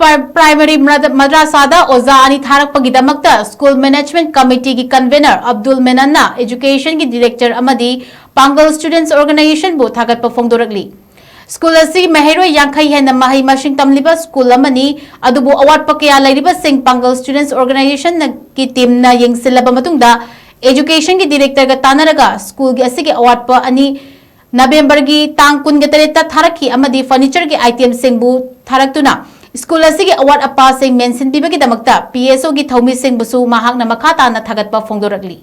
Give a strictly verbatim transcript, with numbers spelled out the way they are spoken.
Primary ꯃꯗ꯭ꯔꯥꯁꯥꯗ ꯑꯣꯖꯥ ꯑꯅꯤ ꯊꯥꯔꯛꯄꯒꯤꯗꯃꯛꯇ ꯁ꯭ꯀꯨꯜ ꯃꯦꯅꯦꯖꯃꯦꯟꯠ ꯀꯃꯤꯇꯤꯒꯤ ꯀꯟꯚꯦꯅꯔ ꯑꯕꯗꯨꯜ ꯃꯦꯅꯟꯅ ꯑꯦꯖꯨꯀꯦꯁꯟꯒꯤ ꯗꯤꯔꯦꯛꯇꯔ ꯑꯃꯗꯤ ꯄꯥꯡꯒꯜ ꯁ꯭ꯇꯨꯗꯦꯟꯠꯁ ꯑꯣꯔꯒꯅꯥꯏꯖꯦꯁꯟꯕꯨ ꯊꯥꯒꯠꯄ ꯐꯣꯡꯗꯣꯔꯛꯂꯤ꯫ ꯁ꯭ꯀꯨꯜ ꯑꯁꯤ ꯃꯍꯩꯔꯣꯏ ꯌꯥꯡꯈꯩ ꯍꯦꯟꯅ ꯃꯍꯩ ꯃꯁꯤꯡ ꯇꯝꯂꯤꯕ ꯁ꯭ꯀꯨꯜ ꯑꯃꯅꯤ꯫ ꯑꯗꯨꯕꯨ ꯑꯋꯥꯠꯄ ꯀꯌꯥ ꯂꯩꯔꯤꯕꯁꯤꯡ ꯄꯥꯡꯒꯜ ꯁ꯭ꯇꯨꯗꯦꯟꯠꯁ ꯑꯣꯔꯒꯅꯥꯏꯖꯦꯁꯟꯒꯤ ꯇꯤꯝꯅ ꯌꯦꯡꯁꯤꯜꯂꯕ ꯃꯇꯨꯡꯗ ꯑꯦꯖꯨꯀꯦꯁꯟꯒꯤ ꯗꯤꯔꯦꯛꯇꯔꯒ ꯇꯥꯟꯅꯔꯒ ꯁ꯭ꯀꯨꯜꯒꯤ ꯑꯁꯤꯒꯤ ꯑꯋꯥꯠꯄ ꯑꯅꯤ ꯅꯕꯦꯝꯕꯔꯒꯤ ꯇꯥꯡ ꯀꯨꯟꯒ ꯇꯔꯦꯠꯇ ꯊꯥꯔꯛꯈꯤ ꯑꯃꯗꯤ ꯐꯔꯅꯤꯆꯔꯒꯤ ꯑꯥꯏꯇꯦꯝꯁꯤꯡꯕꯨ ꯊꯥꯔꯛꯇꯨꯅ ꯁ꯭ꯀꯨꯜ ꯑꯁꯤꯒꯤ ꯑꯋꯥꯠ ꯑꯄꯥꯁꯤꯡ ꯃꯦꯟꯁꯤꯟꯕꯤꯕꯒꯤꯗꯃꯛꯇ ꯄꯤ ꯑꯦꯁ ꯑꯣꯒꯤ ꯊꯧꯃꯤꯁꯤꯡꯕꯨꯁꯨ ꯃꯍꯥꯛꯅ ꯃꯈꯥ ꯇꯥꯅ ꯊꯥꯒꯠꯄ ꯐꯣꯡꯗꯣꯔꯛꯂꯤ꯫